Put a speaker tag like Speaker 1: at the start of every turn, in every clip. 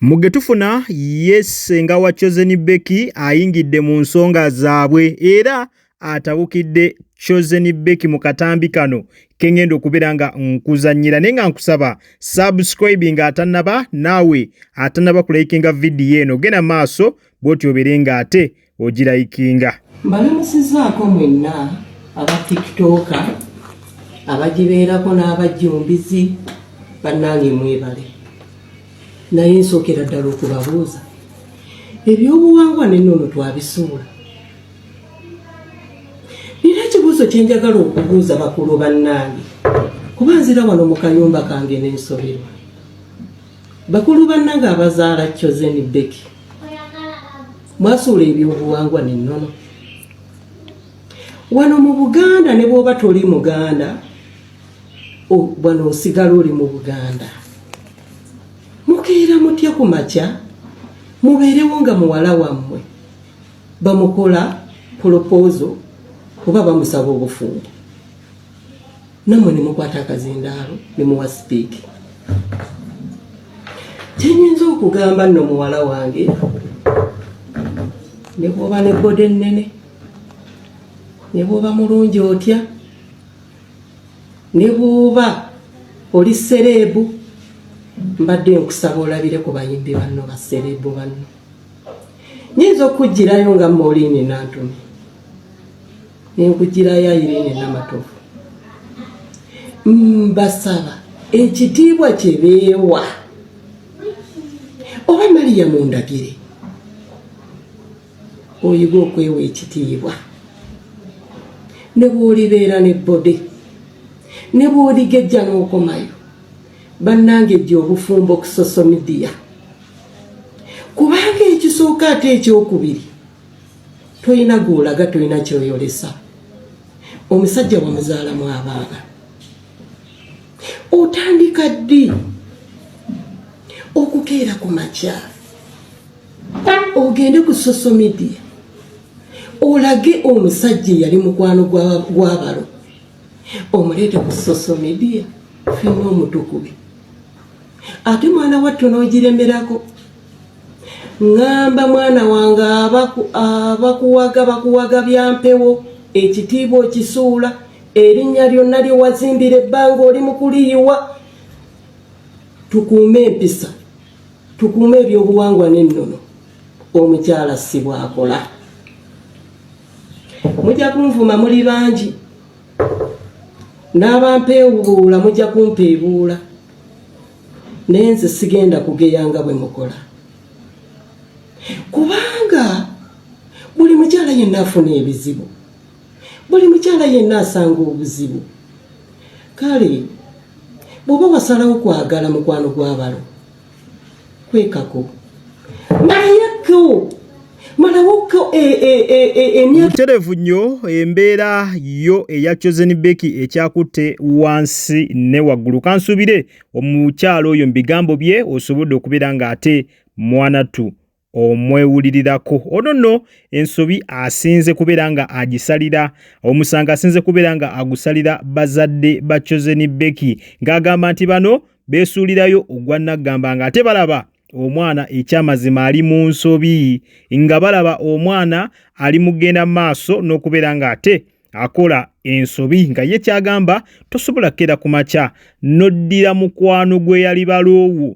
Speaker 1: Mu ge tufuna ye ssenga wa Chosen Becky ayingidde mu nsonga zaabwe era atabukidde Chosen Becky mu katambi kano ke ngenda okubeera nga nkuzannyira naye nga nkusaba subscribing atannaba naawe atannaba kulayikinga vidiyo eno genda maaso bw'otyo obeere nga ate ogirayikinga.
Speaker 2: Mbalamusizaako mwenna aba tiktoka abagibeerako n'abajjumbizi bannange mwebale naye nsookera ddala okubabuuza ebyobuwangwa nennono twabisuula nina ekibuuzo kyenjagala okubuuza bakulu bannange kuba nzira wano mu kayumba kange nensoberwa Bakulu bannange abazaala Chosen Becky mwasuula ebyobuwangwa n'ennono. Wano mu Buganda ne bw'oba toli Muganda wano osigala oli mu Buganda. Mukeera mutya ku makya mubeerewo nga muwala wammwe bamukola pulopoozo oba bamusaba obufumbo. Nammwe ne mukwata akazindaalo ne muwa sipiiki. Kyenyinza okugamba nno muwala wange, ne bw'oba ne bboda ennene, ne bw'oba mulungi otya, ne bw'oba oli sereebu, mbadde nkusaba olabire ku bayimbi banno ba sereebu banno. Nyinza okukuggyirayo nga Maureen Nantume. Nenkugirayo Irene Namatovu. Mbasaba ekitiibwa kye beewa oba Mariya mundagire oyiga okwewa ekitiibwa ne bw'olibeera ne bode ne bw'oligejja n'okomayo bannange ejja obufumbo ku social media kubanga ekisooka ate ekyokubiri Tolina gw'olaga, tolina ky'oyolesa. Omusajja wamuzaalamu abaana. Otandika ddi okukeera ku makya ogende ku social media olage omusajja eyali mukwano gw'abalo omuleete ku social media fenna omutukube ate mwana wattu n'ogiremerako. Ŋŋamba mwana wange abakuwaga bakuwaga bya mpewo, ekitiibwa okisuula, erinnya lyonna lye wazimbira ebbanga oli mu kuliyiwa. Tukuume empisa, tukuume ebyobuwangwa n'ennono. Omukyala si bw'akola. Mujja kunvuma muli bangi, n'abampeewuula mujja kumpeebuula. Naye nze sigenda kugeya nga bwe mukola, kubanga buli mukyala yenna afuna ebizibu, buli mukyala yenna asanga obuzibu. Kale bw'oba wasalawo kwagala mukwano gw'abalo, kwekako malayako malawoko emyaka
Speaker 1: Butereevu nnyo embeera yo eya Chosen Becky ekyakutte wansi ne waggulu. Kansuubire omukyala oyo mu bigambo bye osobodde okubeera ng'ate mwanattu omwewulirirako. Ono nno ensobi asinze kubeera nga agisalira omusango asinze kubeera nga agusalira bazadde ba Chosen Becky ng'agamba nti bano beesuulirayo ogwa nnaggamba ng'ate balaba omwana ekyamazima ali mu nsobi nga balaba omwana ali mu kugenda mu maaso n'okubeera ng'ate akola ensobi nga ye ky'agamba tosobola kukeera ku makya n'oddira mukwano gwe yali baloowo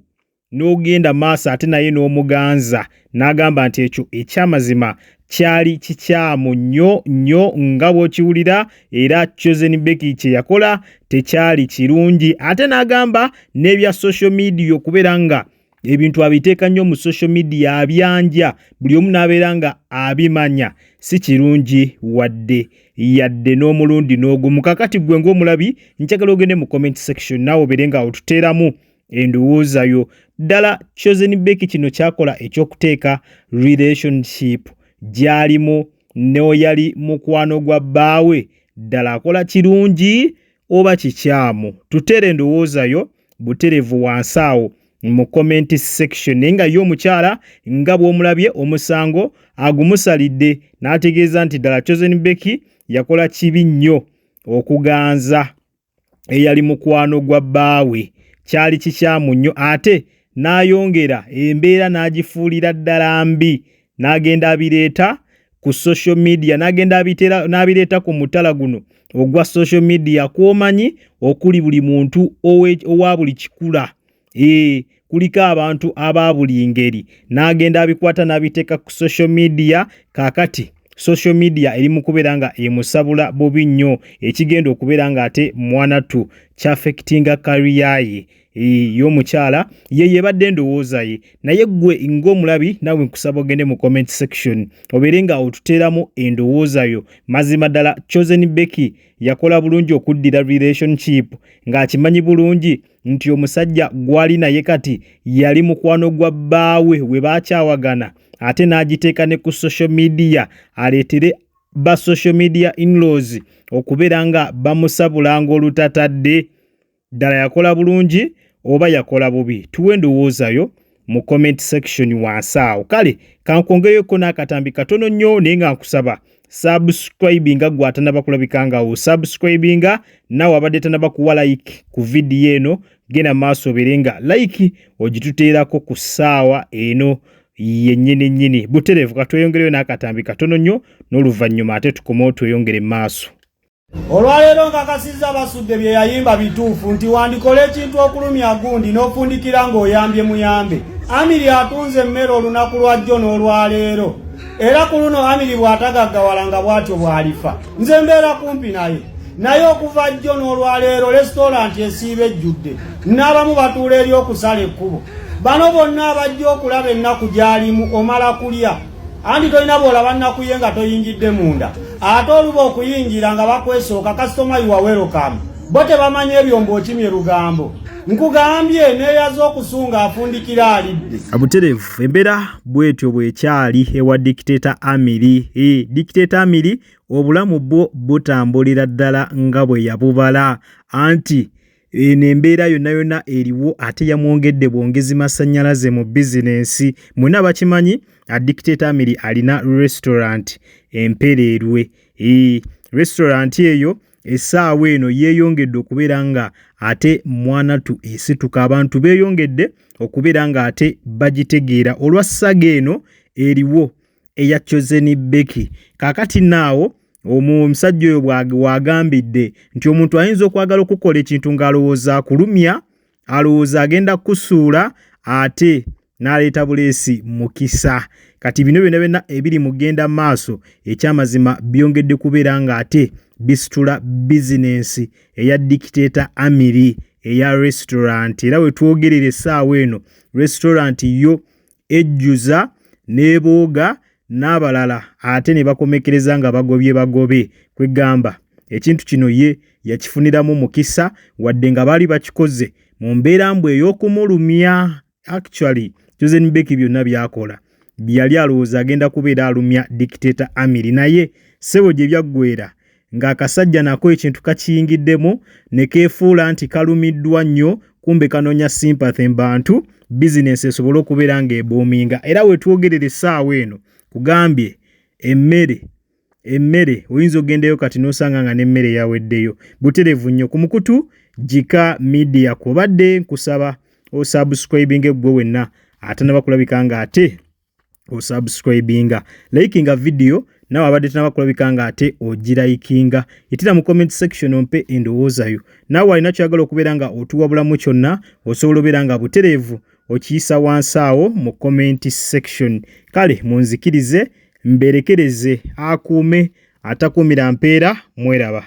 Speaker 1: n'ogenda maaso ate naye n'omuganza n'agamba nti ekyo ekyamazima kyali kikyamu nnyo nnyo nga bw'okiwulira era Chosen Becky kye yakola tekyali kirungi ate n'agamba n'ebya social media okubeera nga ebintu abiteeka nnyo mu social media abyanja buli omu n'abeera nga abimanya si kirungi wadde yadde n'omulundi n'ogumu. Kakati ggwe ng'omulabi njagala ogende mu comment section naawe obeere nga otuteeramu endowooza yo ddala Chosen Becky kino kyakola eky'okuteeka relationship gy'alimu n'oyali mukwano gwa bbaawe ddala akola kirungi oba kikyamu tuteere endowooza yo butereevu wansi awo mu comment section naye nga ye omukyala nga bw'omulabye omusango agumusalidde n'ategeeza nti ddala Chosen Becky yakola kibi nnyo okuganza eyali mukwano gwa bbaawe kyali kikyamu nnyo ate n'ayongera embeera n'agifuulira ddala mbi n'agenda abireeta ku social media n'agenda n'abireeta ku mutala guno ogwa social media kw'omanyi okuli buli muntu owa buli kikula kuliko abantu aba buli ngeri n'agenda abikwata n'abiteeka ku social media. Kaakati social media eri mu kubeera nga emusabula bubi nnyo, ekigenda okubeera nga ate mwanattu ky'affectinga career ye y'omukyala ye yebadde endowooza ye. Naye ggwe ng'omulabi naawe nkusaba ogende mu comment section obeere nga otuteeramu endowooza yo. Mazima ddala Chosen Becky yakola bulungi okuddira relationship ng'akimanyi bulungi nti omusajja gw'ali naye kati yali mukwano gwa bbaawe we baakyawagana, ate n'agiteeka ne ku social media aleetere ba social media in-laws okubeera nga bamusabulanga olutatadde. Ddala yakola bulungi oba yakola bubi? Tuwe endowooza yo mu comment section wansi awo. Kale kankwongereko n'akatambi katono nnyo, naye nga nkusaba subscribinga gwe atanaba kulabika nga osubscribinga, naawe abadde tanaba kuwa like ku vidiyo eno, genda maaso obeere nga like ogituteerako ku ssaawa eno yennyini nnyini butereevu. Katweyongereyo n'akatambi katono nnyo n'oluvannyuma ate tukomewo tweyongere mu maaso.
Speaker 3: Olwaleero nkakasizza Basudde bye yayimba bituufu nti wandikola ekintu okulumya gundi n'ofundikira ng'oyambye muyambe. Amiri atunze emmere olunaku lwa jjo n'olwaleero, era ku luno Amiri bw'atagaggawala nga bw'atyo bw'alifa. Nze mbeera kumpi naye, naye okuva jjo n'olwaleero lesitolanti esiiba ejjudde, n'abamu batuula eri okusala ekkubo. Bano bonna abajja okulaba ennaku gy'alimu omala kulya, anti tolina bw'olaba nnaku ye nga toyingidde munda, ate oluba okuyingira nga bakwesooka kasitoma you are welcome. Bo tebamanyi ebyo mbu okimye lugambo. Nkugambye neeyaza okusunga afundikira alidde.
Speaker 1: Butereevu embeera bwetyo bwekyali ewa Dictator Amiri. Dictator Amiri obulamu bwo butambulira ddala nga bwe yabubala, anti eno embeera yonna yonna eriwo ate yamwongedde bwongezi masannyalaze mu bizinensi. Mwenna bakimanyi Dictator Amiri alina restaurant empereerwe. Restaurant eyo essaawa eno yeeyongedde okubeera nga ate mwanatu esituka, abantu beeyongedde okubeera nga ate bagitegeera olwa saga eno eriwo eya Chosen Becky. Kaakati naawo omusajja oyo bw'agambidde nti omuntu ayinza okwagala okukola ekintu ng'alowooza akulumya, alowooza agenda kukusuula, ate n'aleeta buleesi mukisa. Kati bino byonna byonna ebiri mu genda maaso ekyamazima byongedde kubeera ng'ate bisitula bizinensi eya Dictator Amiri eya restaurant. Era we twogerera essaawa eno restaurant yo ejjuza n'ebooga n'abalala ate ne bakomekereza nga bagobye bagobe. Kwegamba ekintu kino ye yakifuniramu mukisa, wadde nga baali bakikoze mu mbeera mbwe ey'okumulumya. Actually Chosen Becky byonna by'akola yali alowooza agenda kubeera alumya Dictator Amiri, naye ssebo gye byaggweera ng'akasajja nako ekintu kakiyingiddemu ne keefuula nti kalumiddwa nnyo, kumbe kanoonya sympathy mu bantu bizinensi esobole okubeera ng'ebuuminga. Era we twogerera essaawa eno kugambye emmere oyinza ogendayo kati n'osanga nga n'emmere yaweddeyo. Butereevu nnyo ku mukutu Gika Media kw'obadde, nkusaba osubscribinge ggwe wenna atanaba kulabika nga ate osubscribinga, likinga video nawe abadde tanaba kulabika nga ate ogirayikinga, yitira mu comment section ompe endowooza yo. Naawe alina kyoyagala okubeera nga otuwabulamu kyonna osobola obeera nga butereevu okiyisa wansi awo mu comment section. Kale munzikirize mberekereze, akuume atakuumira mpeera, mweraba.